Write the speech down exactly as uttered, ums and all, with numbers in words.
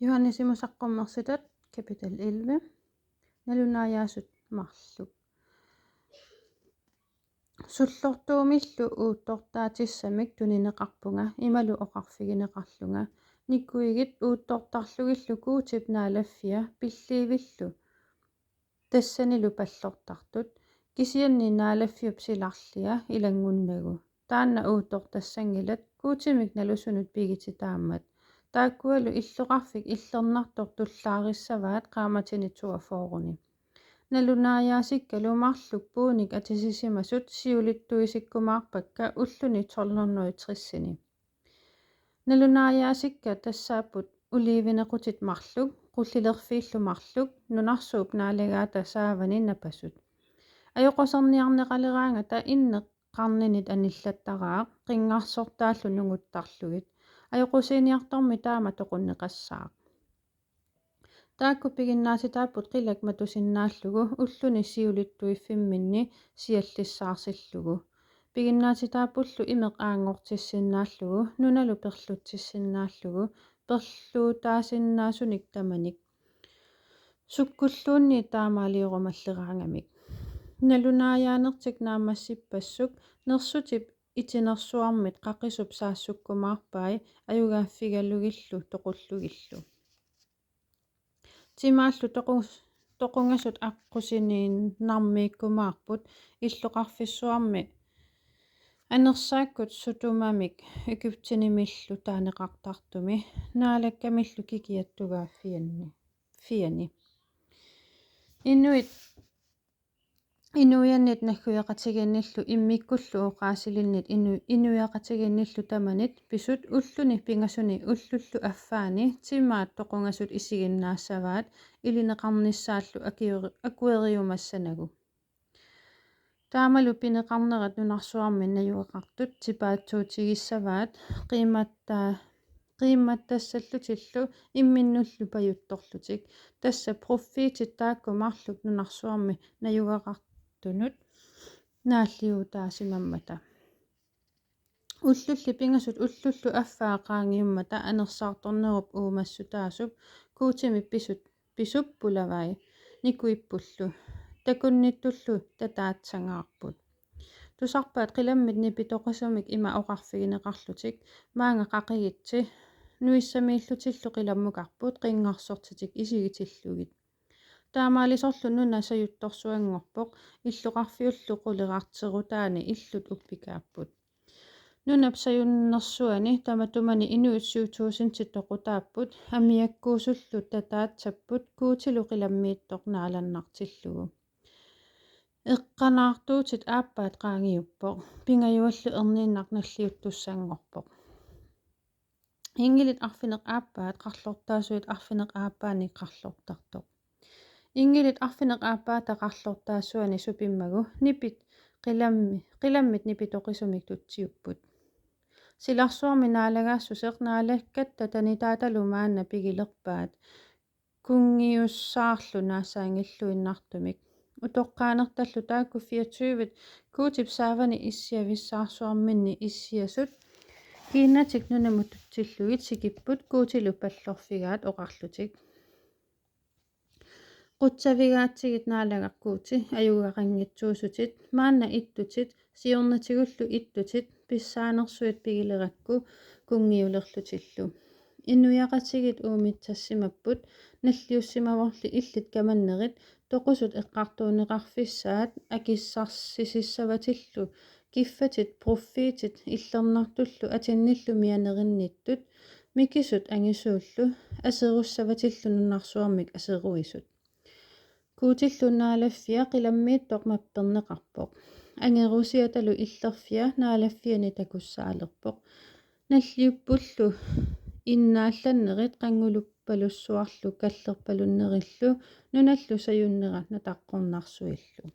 Johannesimut saqqummersitat, kapitel elleve. Nalunaajaasut marluk. Sullortuumillu uuttortaatissamik tunineqarpunga imalu oqarfigineqarlunga: Nikuigit uuttortarlugillu Guutip naalaffia pilliivillu tassanilu pallortartut, kisianni naalaffiup silarlia ilanngunnagu. Taanna uuttortassanngilat Guutimik nalusunut pigititaammat. Taakkualu illoqarfik illernartoq tullaarissavaat qaammatini toogfyrreni. Nalunaajaasikkalu marluk puunik atisisimasut siulittuisikkumaarpakka ulluni tolv hundrede tressini. Nalunaajaasikka tassaapput olivenequtit marluk, qullilerfiillu marluk, nunarsuup naalagaata saavani napasut. Ajoquserniarneqaleraangata inneq qarninit anillattaraaq, qinngarsortaallu nunguttarlugit. Ajoqusiiniartormi taama toqunneqassaaq. Taakku piginnaatitaapput qilak matusinnaallugu ulluni siulittuiffimminni siallissaarsillugu. Piginnaatitaappullu imeq aanngortissinnaallugu, nunalu perlutsissinnaallugu, perluutaasinnaasunik tamanik. Sukkulluunniit taamaaliorumaleraangamik. Nalunaajaanertik naammassippassuk nersutip itinersuarmit qaqisup saassukkumaarpai ajugaaffigalugillu toqullugillu. Timaallu toqu-, toqungasut aqqusiniinnarmiikkumaarput illoqarfissuarmi anersaakkut Sodomamik Egyptenimillu taaneqartartumi naalakkamillu kikiattugaaffianni. Fiani. Inuit inuiannit naggueqatigiinnillu immikkullu oqaasilinnit inu-, inuiaqatigiinnillu tamanit pisut ulluni pingasuni ullullu affaani timaat toqungasut isiginnaassavaat ilineqarnissaallu akiori-, akueriumassanagu. Taamalu pineqarnerat nunarsuarmi najugaqartut tipaatsuutigissavaat qiimmattaa-, qiimmattassallutillu imminnullu pajuttorlutik. Tassa pruffiitit taakku marluk nunarsuarmi najugaqartunut naalliuutaasimammata. Ullulli pingasut ullullu affaa qaangiummata anersaartornerup uumassutaasup Guutimit pisut-, pisup pulavai nikuippullu. Takunnittullu tataatsangaarput. Tusarpaat qilammit nipitoqisumik ima oqarfigineqarlutik: Maanga qaqigitsi, nuissamiillutillu qilammukarput qinngarsortitik isigitillugit. Taamaalisorlu nuna sajuttorsuanngorpoq, illoqarfiullu qulerarterutaani illut uppikaapput. Nunap sajunnersuani tamatumani inuit syv tusindit toqutaapput, amiakkuusullu tataatsapput Guutilu qilammiittoq naalannartillugu. Eqqanaartuutit aappaat qaangiuppoq, pingajuallu erniinnaq nalliuttussanngorpoq. Inngilit arfineq-aappaat qarlortaasuit arfineq-aappaannik qarlortartoq. Inngilit arfineq-aappaata qarlortaasuani supimmagu nipit qilammi-, qilammit nipitoqisumik tutsiupput. Silarsuarmi naalagaassuseq naalakkatta tanitaatalu maanna pigilerpaat kunngiussaarlu naassaanngilluinnartumik. Utoqqaanertallu taakku fireogtyve Guutip saavani issiavissaarsuarminni issiasut kiinatik nunamut tutsillugit sikipput Guutilu pallorfigaat oqarlutik: Qutsavigaatsigit, Naalagaq Guuti, ajugaqanngitsuusutit, maanna ittutit, siornatigullu ittutit, pissaanersuit pigilerakku kunngiulerlutillu. Inuiaqatigiit uumitsassimapput, nalliussimavorli illit kamannerit, toqusut eqqartuunneqarfissaat akissarsisissavatillu, kiffatit pruffiitit illernartullu atinnillu mianerinnittut, mikisut angisuullu, aserussavatillu nunarsuarmik aseruisut. Guutillu naalaffia qilammiittoq mapperneqarpoq. Angerusiatalu illerfia naalaffiani takussaalerpoq. Nalliuppullu innaallannerit qannguluppalussuarlu kallerpalunnerillu nunallu sajunnera nataqqornarsuillu.